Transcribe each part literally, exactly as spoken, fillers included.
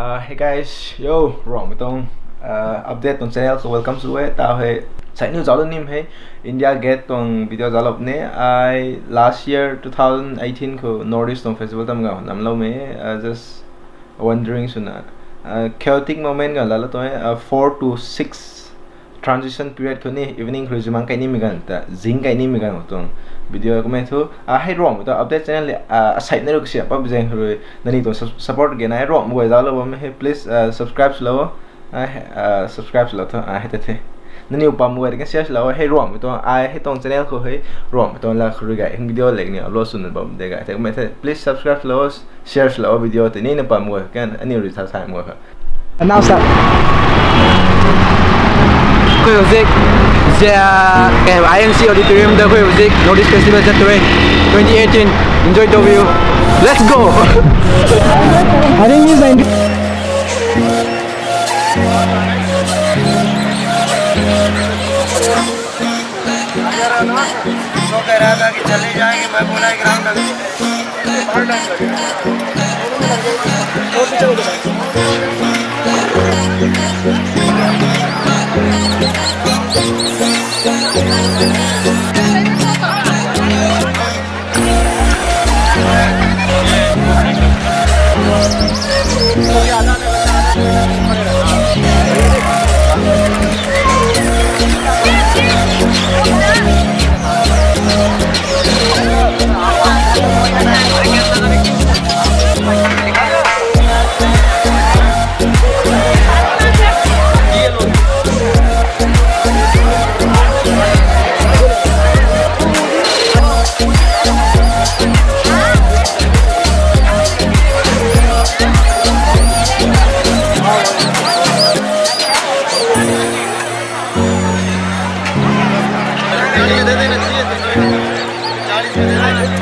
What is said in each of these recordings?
Uh, hey guys, yo, Ruangmei tuang, uh, update tuang channel khou welcome sw e. Tau hei, sai niw zauc lou nim hei, India Gate tuang video zauc lou ne. I, last year, two thousand eighteen khou North East tuang festival tam ga nam lou me, uh, just wondering swna, uh, chaotic moment ga lala tuang, uh, four to six transition period khou ni evening khou rui zimang kai nimei ganv ta, zing kai nimei ganv tuang video kumei thu, ah, hei Ruangmei tuang update channel le, ah, asai na rui kasi apa bizeng khou rui nangniw tuang sup-, support ge na hei Ruangmei guay zauc lou bam hei, please, ah, subscribe swlou, ah, hei, ah, subscribe swlou thu, ah, hei ta the. Nangniw pam guay kan share swlou, hei Ruangmei tuang, ah, hei tuang channel khou hei Ruangmei tuang la khou rui gay hei video le ni upload swna bam de gay the kumei the, please subscribe swlou, share swlou video tei ni na pam guay kan aniw rui tha sai mui kha. Announce that. ꯑꯩꯈꯣꯏ ꯍꯧꯖꯤꯛ ꯖꯦ-, ꯀꯩ ꯍꯥꯏꯕ, I N C Auditorium ꯗ ꯑꯩꯈꯣꯏ ꯍꯧꯖꯤꯛ North East Festival ꯆꯠꯇꯣꯔꯦ, twenty eighteen. Enjoy ꯇꯧꯕꯤꯌꯨ. Let's go! I think this is the end. तो कह रहा था कि चले जाएंगे, मैं बोला, एक राउंड अभी।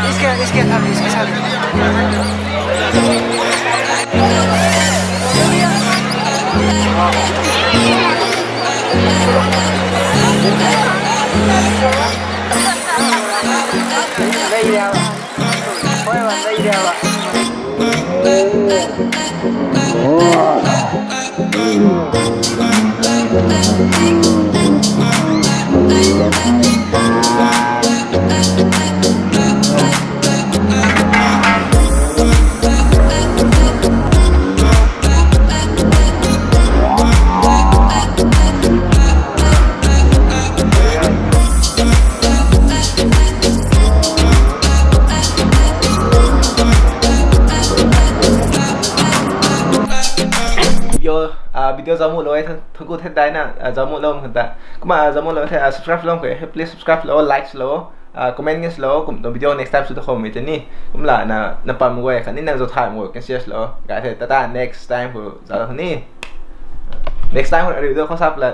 इसके, इसके साथ, इसके साथ। Video, ah, video zamu lou e, thank, thank you, thank you, na, ah, zamu lou khang ta. Kumna, ah, zamu lou the, ah, subscribe lou khe, please subscribe lou, like lou, ah, comment nge lou, kum tuang video next time sw tu khou mi te ni. Kumna na, na pam guay khatni nang zauc thay guay kan share lou. Gay the, tata, next time khou zauc ni. Next time khou review tu khou sap la.